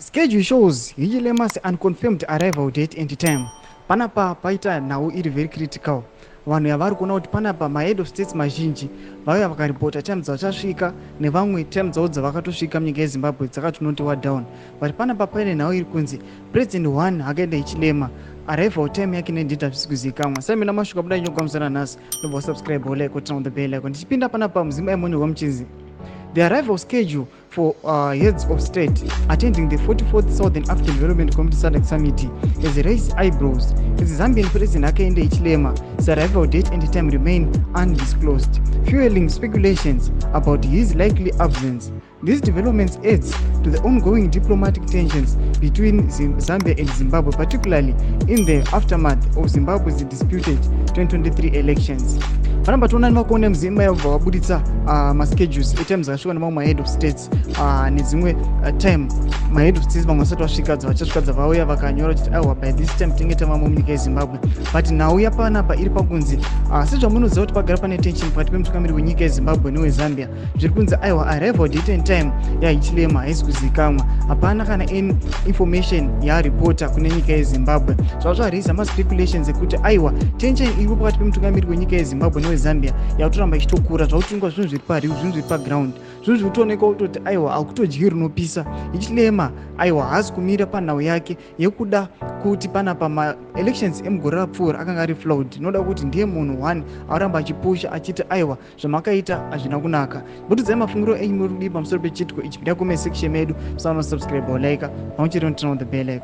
Schedule shows Hichilema's unconfirmed arrival date and time. Panapa paita nhau iri very critical. Vanhu yavari kuona kuti panapa mahead of states mazhinji vauya vakaripota time dzavachasvika, nevamwe time dzavo dzavakatosvika munyika yeZimbabwe dzakatonotiwa down. But panapa paine nhau iri kunzi President one Hakainde Hichilema, arrival time yake nedate hazvisi kuzivikanwa. Samina mashuka buda inyokwamisana nhasi, ndobva wasubscribe, like, turn on the bell icon. Tichipinda panapa muzimba yemonyorwa muchinzi the arrival schedule for heads of state attending the 44th Southern African Development Committee, SADC Summit has raised eyebrows as Zambian President Hakainde Hichilema's arrival date and time remain undisclosed, fueling speculations about his likely absence. These developments adds to the ongoing diplomatic tensions between Zambia and Zimbabwe, particularly in the aftermath of Zimbabwe's disputed 2023 elections. Panamba toona nemakuona muzimba yabva vabuditsa maschedules etime dzakasvika nemamwe mahead of states, nedzimwe time mahead of states vamwe vasati vasvika, dzavachasvika dzavauya vakanyora kuti aiwa, by this time tinenge tavamo munyika yeZimbabwe. But nhau yapanapa iri pakunzi, sezvamunoziva kuti pagara pane tension pakati pemutungamiri wenyika yeZimbabwe neweZambia, zviri kunzi aiwa, arrival date and time yaHichilema haisi kuzivikanwa. Hapana kana any information yaaripota kune nyika yeZimbabwe. Zvava zvaraisa maspeculations ekuti aiwa, tension iripo pakati pemutungamiri wenyika yeZimbabwe neweZambia yakutoramba ichitokura. Zvakutongwa zvinhu zviri pariu, zvinhu zviri paground, zvinhu zviri kutoonekwa kutoti aiwa, hakutodyi rinopisa. Hichilema aiwa, haasi kumira panhau yake yekuda kuti panapa maelections emugore rapfuura akanga ari flawed. Inoda kuti ndiye munhu one aramba achipusha achiti aiwa, zvamakaita hazvina kunaka. Mbotidzai mafungiro enyu muri kudii pamusoro pechiitiko ichi? Pinda comment section medu, musaona subscribe, like, pamwe chete noturn on the bell icon.